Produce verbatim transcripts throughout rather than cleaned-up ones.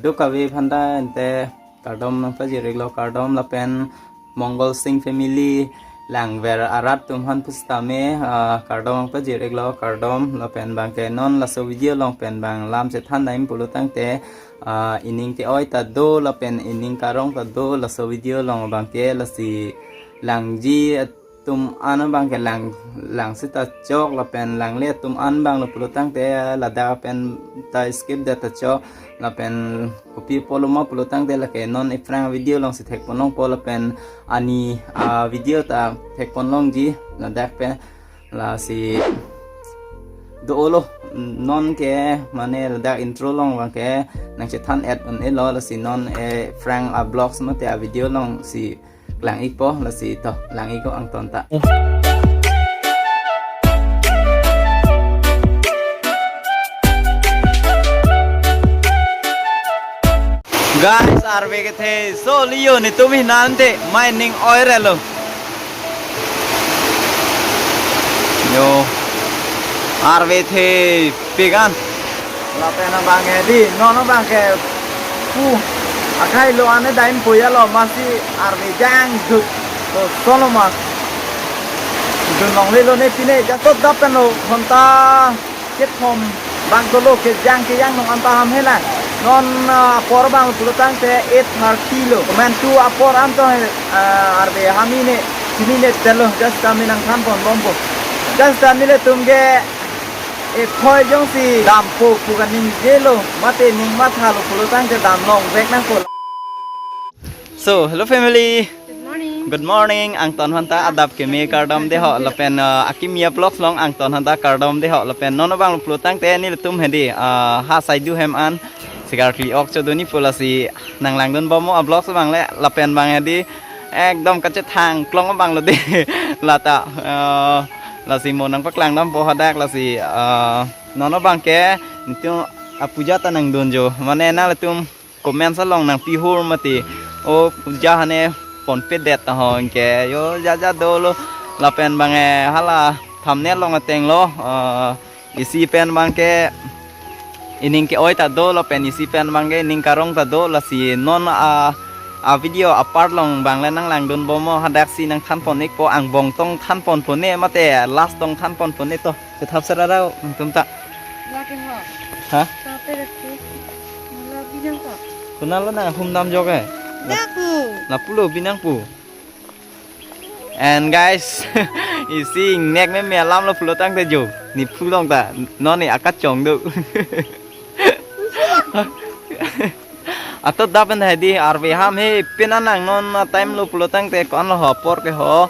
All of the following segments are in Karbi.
Duk kave aphan ta ante kardom nangpajir-iklo, kardom lapen Mongol Singh family langver arat atum aphan pusitame, ah, kardom nangpajir-iklo, kardom lapen abangke non laso video along pen abang lam chethan dam pulo tangte, ah, ining ke-oi ta do lapen ining karong ta do laso video along abangke, lasi langji atum an abangke lang, lang seta chok lapen langle atum an abang lo pulo tangte ladak pen ta skip det ta chok lapen kopi apotlo ma pulo tangte lake non ephrang video alongsi thekpon longpo lapen ani, ah, video ta thekpon longji ladak pen, lasi do-olo non ke mane ladak intro along abangke nangchethan et un-elo, lasi non ephrang a-vlogs mate a-video alongsi klang-ikpo, lasi to lang-ikpo angton ta. Guys, arve kethe, so liyo netum hi nante, mai ning oirelo. Yo, arve thepik an. Lapen abangke di, non abangke pu akai lo ane dam po ya lo, masi arve jang dut. To solo mas. Dun longlelo ne pine, jatot dap pen lo, ghonta kethom abang dolo, kejang kejang nong anta ham hela. Non, ah, apor abang pulo tangte eight thirty lo. Komantu apor anto, ah, arve ham ine, chini ne telo, just kami nangthanpon bompo. Just kami le tum ke ekhoi jongsi dampo pu kaningje lo, mate ning mathalo pulo tangte dam longvek nangpo. So, hello family. Good morning. Good morning. Angton aphan ta adap keme kardom deho lapen, uh, akimi a-vlogs along angton aphan ta kardom deho lapen non abang pulo tangte nelitum hedi, uh, ha saidu hem an sikar-kli ok chodun-ikpo, lasi nanglangdun bommo a-vlogs abang le lapen abang hedi ekdom kachethang klong abang lo de. Lata, uh, lasi mo nangpaklang dampo hadak, lasi, uh, non abangke netum apuja ta nangdun jo. Mane nanglitum comments along nangpihur mati, o puja hane ponpedet tahon ke, yo jaja dolo lapen abangke hala thumbnail along ateng lo, eh, isi pen abangke ining ke-oi ta do lapen isi pen abangke ining karong ta do, lasi non a, a-video a-part along abang le nanglangdun bommo, hadaksi nangthanpon-ikpo, angbong tong thanponpo ne mate last tong thanponpo ne to. Kethap serara nangtum ta. Lake ho. Ha? Kape rakhe. Mula binang ko. Kunalo na hum dam jok eh. Lapu. Lapulo binang pu. And guys, isi nek me me alam lo pulo tangte jo. Ne phu long ta. Non ne akachong do. Ato dapen hedi arve ham he pin anang non a-time lo pulo tangte ko-an lo ho apor ke ho.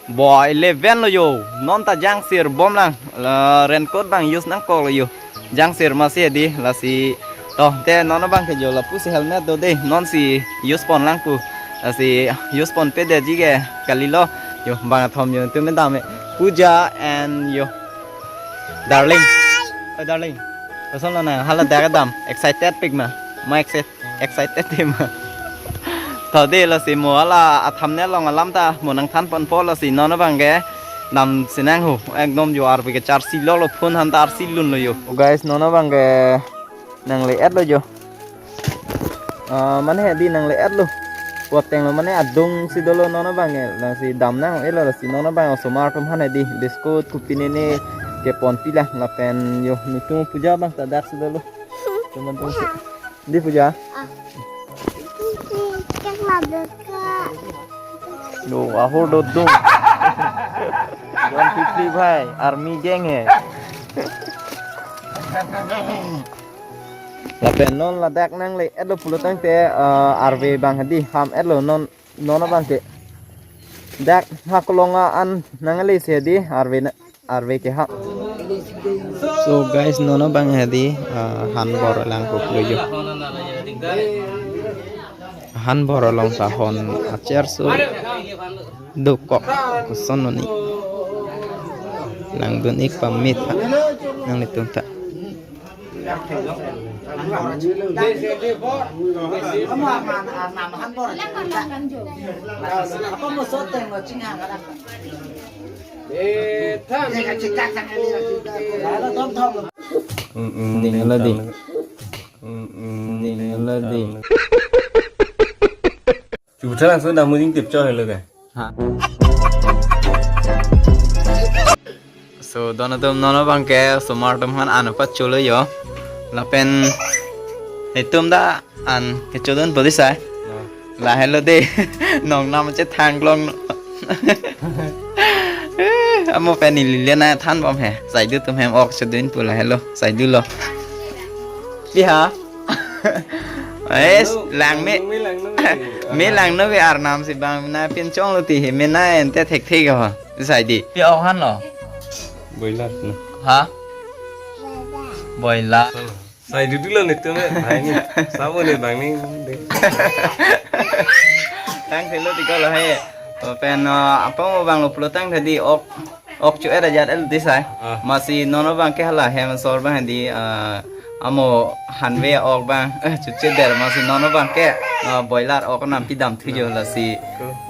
Bo eleven lo yo. Non ta jangsir bomlang. La raincoat abang use nangkok lo yo. Jangsir masi hedi lasi. To te non abangke jo lapusi helmet do de. Nonsi use ponlang pu. Lasi use ponpedetji ke kalilo. Yo bang athom yo tu me dam e. Puja and yo. Darling. Oh, darling. Kosonlo na, hala dak dam. Excited pik ma. Ma excited, excited te ma. To de lasi mo hala a-thumbnail along alam ta mo nangthanponpo, lasi non abangke damsi nang ho. Ekdom jo arve kecharsi lo lo, phone aphan ta arsi lun lo yo. Oh, guys, non abangke nangle-et lo jo. Ah, mane hedi nangle-et lo. Poteng lo mane adung si dolo non abangke, lasi dam nang-elo, lasi non abang osomar atum aphan hedi biscuit kopi nene keponpi lang lapen yo netum puja abang ta daksi dolo. Teman teman si. Di puja. Ah. Cek label ka. Lo ahur dodung. Don Fifty bhai, army gang hai. Lapen non ladak nangle-et lo pulo tangte, eh, arve abang hedi ham-et lo non, non abangke. Dak ha kolong an nangle si hedi arve na, arve ke ham. So guys, non abang hedi, eh, han bor lang ko pulo yo. Han bor along ta hon acher so dokok koson noni. Nangdun-ik pamit ha nanglitum ta. Mm, mm, ding lo di. Ding lo ding. Chu thalang so dam mujing tip cho helo ke. Ha. So, don atum non abang ke osomar atum aphan an pacholo yo. Lapen itum ta an kechodun podi sai. Lahelo de. Nong nam che thang long. Amo pen neli le na than bom he. Saidu atum hem ok chodun pu lahelo. Saidu lo. Pi ha. Es, langno, langme. Langno, me langno. Me langno ke arnam si bang na pinchong lo ti he me na ente thekthek ho. Sai di. Pi ok han lo. Boiler na. Ha? Boiler. Sai dudu lo netum e, bang ni. Sabo ne bang ni. Thangthelo ti ko lo he. Pen, uh, apa mo bang lo pulo tangte di ok, ok chu era jat el di sai. Ah. Masi non abang ke hala hem asor abang di, uh, amo hanve ok abang, eh, chu che der masi non abang ke, uh, boiler ok nam pidam thu jo lasi.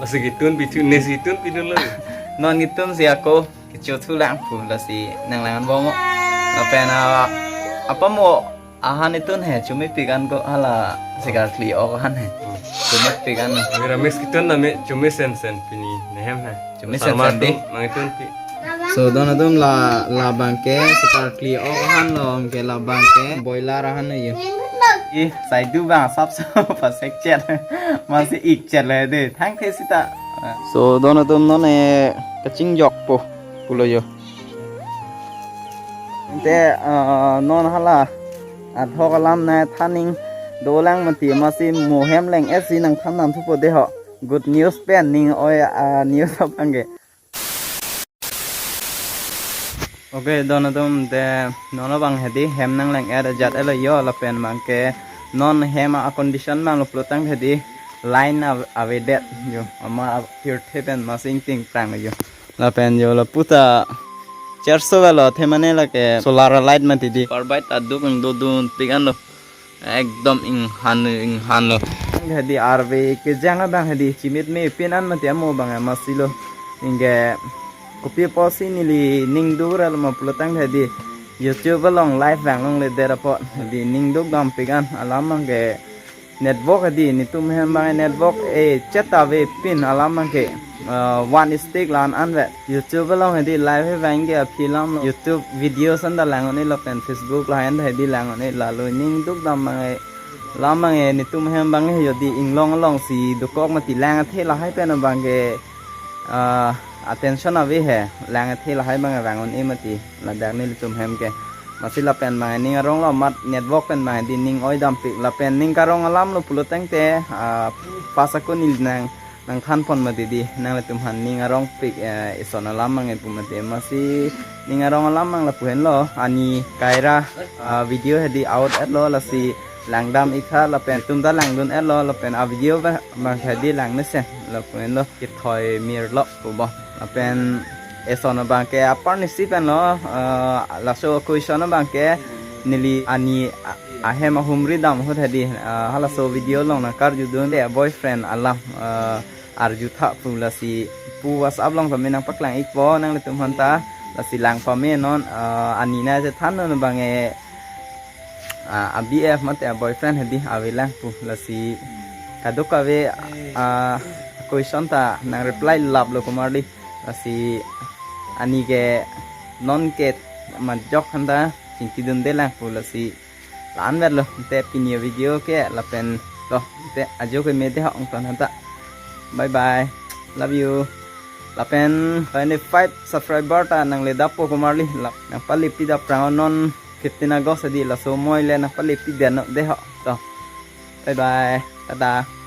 Lasi kitun pithu, ne si tun pithu lo. Non kitun si ako. Kecho thu lang pu lasi nang lang bom. Lapen, ah, apa mo ahan itun he chumepik an ko hala sikar kli ok ahan he. Hmm. Chumepik an. Miramis kitun na me chumi sen sen pini nehem he. Chumi sen sen di. Mang itun pi. So don atum la, la bang ke sikar kli ok ahan lo ke la bang ke boiler ahan ye. I saidu bang sap sap pasek chet. Masi ik chet le de. Thangthe sita. So don atum non e kachingjok po. Pulo yo. Ante, ah, non hala adhok alam na thaning dolang mati masi mo hem leng-et si nang than nam thupo de ho. Good news pen ning oi, ah, news abang ke. Okay, don atum te non abang hedi hem nang leng-et ajat elo yo lapen abang ke non hem a condition abang lo pulo tangte di line ave, avedet yo ama pirthe pen masi ingting prang yo. Lapen yo lapu ta cherso velo the mane lake solar light mati di. Power bike ta duk ingdodun pik an lo. Ekdom inghan inghan lo. Hedi arve kejang abang hedi chimit me pin an mati amo abang masi lo. Ingke kopi apotsi neli ning duk ra lo ma pulo tangte di YouTube along live vang longle det apot hedi ning duk dam pik an alam abang ke network hedi netum hem abang network e chet ave pin alam abang ke, ah, one stick lan an ve. YouTube along hedi live he vang ke aphi lam lo. YouTube video san ta lang un-e lapen Facebook lahen ta hedi lang un-e lalo ning duk dam abang e. Lam abang e netum hem abang e jodi inglong along si dokok mati lang athe lahai pen abang ke, ah, attention ave he lang athe lahai abang e vang un-e mati. Ladak nelitum hem ke. Masi lapen abang ning arong lo mat network pen abang di ning oi dam pik lapen ning karong alam lo pulo tangte, ah, pas ako neli nang nang than pon mati di nanglitum aphan ning arong pik, eh, eson alam abang e pu mati masi ning arong alam abang lapu henlo ani kaira, ah, video hedi out et lo lasi langdam ik tha lapen tum ta langdun et lo lapen a video abang hedi lang mesen lapu henlo kethoi mir lo. Pubo. Lapen eson abang ke apar nisi pen lo, eh, laso question abang ke neli ani a-, ahem ahumri dam ahut hedi, eh, halaso video along nang karjudun de boyfriend alam, eh, arju tha pu lasi pu WhatsApp along kami nang paklang ikpo nanglitum aphan ta lasi lang pame non, eh, ani na je than non abang e ah, a B F mate a boyfriend hedi ave lang pu lasi kadokave, ah, question ta nang reply lap lo kumar di lasi ani ke non ke majok han ta chingki dun de lang pu lasi lan ver lo te pini video ke lapen to te ajo ke me de hong ton han ta bye bye love you lapen twenty five subscriber ta nang le dap po kumar li lap nang pali pi dap prang non fifteen August adi laso moi le nang pali pi den de ho. To. Bye bye. Tata.